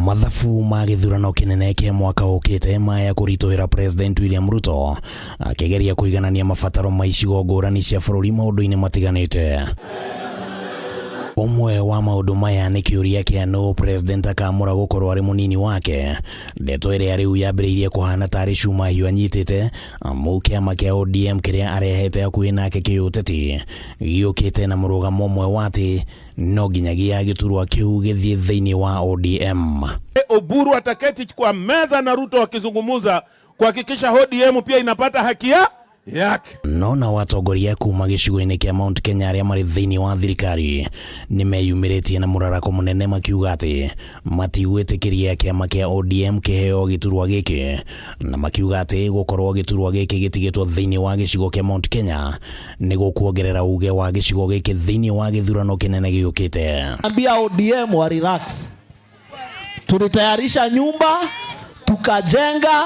Mathabu ma gĩthurano kĩnene kĩa mwaka ũkĩte maya kũritũhĩra President William Ruto akĩgeria kũiganania mabataro ma icigo ngũrani cia bũrũri maũndũ-inĩ matiganĩte. Ũmwe wa maũndũ maya nĩ kĩũria kĩa nũ President akamũra gũkorwo arĩ mũnini wake, ndeto ĩrĩa rĩu yambĩrĩirie kũhana tarĩ cuma hiũ anyitĩte amu kĩama kĩa ODM kĩrĩa arehete hakuhĩ nake kĩũteti gĩũkĩte na mũrũgamo ũmwe wa atĩ no nginyagia gĩturwa kĩu gĩthiĩ thĩinĩ wa ODM. Oburu ataketi kwa meza na Ruto akizungumuza kuhakikisha ODM pia inapata haki yake. No nao atongoria kuma gĩcigo-inĩ kĩa Mount Kenya arĩa marĩ thĩinĩ wa thirikari nĩ meyumĩrĩtie na mũrarako mũnene makiuga atĩ matigwĩtĩkĩria kĩama kĩa ODM kĩheo gĩturwa gĩkĩ, na makiuga atĩ gũkorwo gĩturwa gĩkĩ gĩtigĩtwo thĩinĩ wa gĩcigo kĩa Mount Kenya nĩ gũkuongerera uge wa gĩcigo gĩkĩ thĩinĩ wa gĩthurano kĩnene gĩũkĩte. Ambia ODM wa relax. Tulitayarisha nyumba, tukajenga,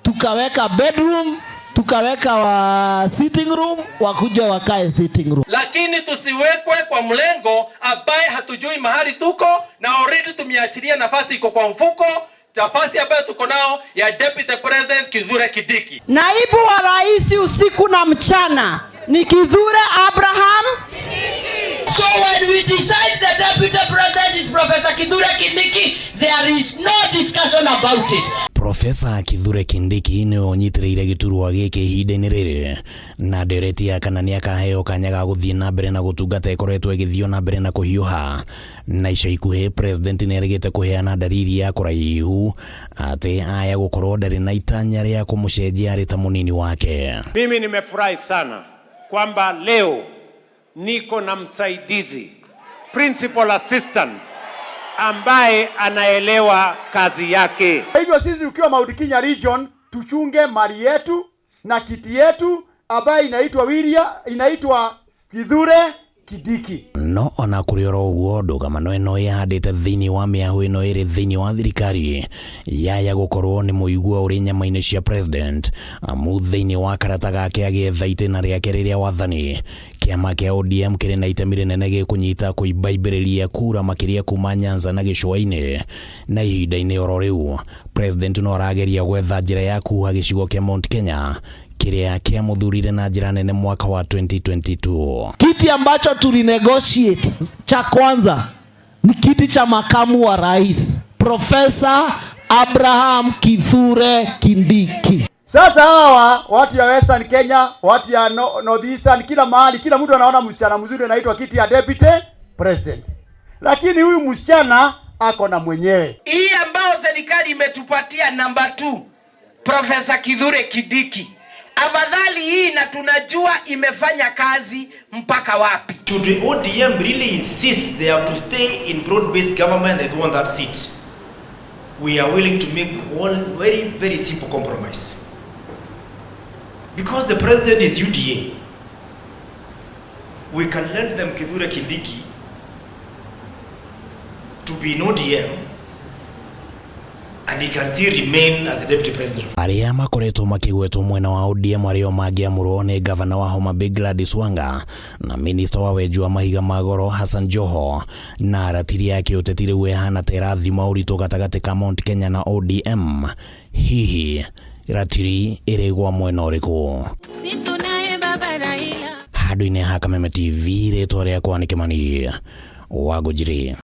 tukaweka bedroom, tukaweka wa sitting room, wakuja wakae sitting room. Lakini tusiwekwe kwa mlengo ambaye hatujui mahali tuko na already tumeachilia nafasi iko kwa mfuko, nafasi ambayo tuko nao ya Deputy President Kithure Kindiki. Naibu wa rais usiku na mchana ni Kithure Abraham. So when we decide the deputy president is Professor Kithure Kindiki, there is no discussion about it. Profesa Kithure Kindiki nĩwe ũnyitĩrĩire gĩturwa gĩkĩ ihinda-inĩ rĩrĩ, na ndereti ya kana nĩakaheo kanya ga gũthiĩ na mbere na gũtungata ĩkoretwo ĩgĩthio na mbere na kũhiũha. Na ica ikuhĩ President nĩerĩgĩte kũheana ndariri ya kũraihu atĩ aya gũkorwo ndarĩ na itanya rĩa kũmũcenjia arĩ ta mũnini wake. Mimi nimefurahi sana kwamba leo niko na msaidizi, principal assistant, ambaye anaelewa kazi yake. Kwa hivyo sisi ukiwa Mount Kenya region tuchunge mali yetu na kiti yetu ambayo inaitwa Wiria, inaitwa Kithure Kindiki. No ona kũrĩ oro ũguo, ndũgamano ĩno ĩhandĩte thĩinĩ wa mĩahũ ĩno ĩrĩ thĩinĩ wa thirikari yaya gũkorwo nĩ mũigua ũrĩ nyama-inĩ cia president, amu thĩinĩ wa karata gake agĩetha itĩna rĩake rĩrĩa wathani, kĩama kĩa ODM kĩrĩ na itemi rĩnene gĩkũnyita kũimbaimbĩrĩria kura makĩria kuma Nyanza na gĩcũa-inĩ. Na ihinda-inĩ oro rĩu president no arageria gwetha njĩra ya kuha gĩcigo kĩa Mount Kenya kĩrĩa kĩamũthurire na njĩra nene mwaka wa 2022. Kiti ambacho tulinegotiate cha kwanza ni kiti cha makamu wa rais, Profesa Abraham Kithure Kindiki. Sasa hawa watu ya Western Kenya, watu ya North Eastern, kila mahali, kila mtu anaona msichana mzuri anaitwa kiti ya deputy president, lakini huyu msichana ako na mwenyewe. Hii ambayo serikali imetupatia namba 2, Profesa Kithure Kindiki, afadhali hii, na tunajua imefanya kazi mpaka wapi. Should the ODM really insist they have to stay in broad-based government, they don't want that seat, we are willing to make one very, very simple compromise. Because the president is UDA, we can lend them Kithure Kindiki to be in ODM and he can still remain as the deputy president. Arĩa makoretwo makĩgwetwo mwena wa ODM arĩo mangĩamũrwo nĩ gavana wa Homa Bay Gladys Wanga na minista wa wenji wa mahiga ma goro Hassan Joho, na ratiri ya kĩũteti rĩu ĩhana ta ĩrathima ũritũ gatagatĩ ka Mount Kenya na ODM. Hihi ratiri ĩrĩgwa mwena ũrĩkũ? Handũ-inĩ ha Kameme TV, rĩtwa rĩakwa nĩ Kĩmani wa Ngũnjiri.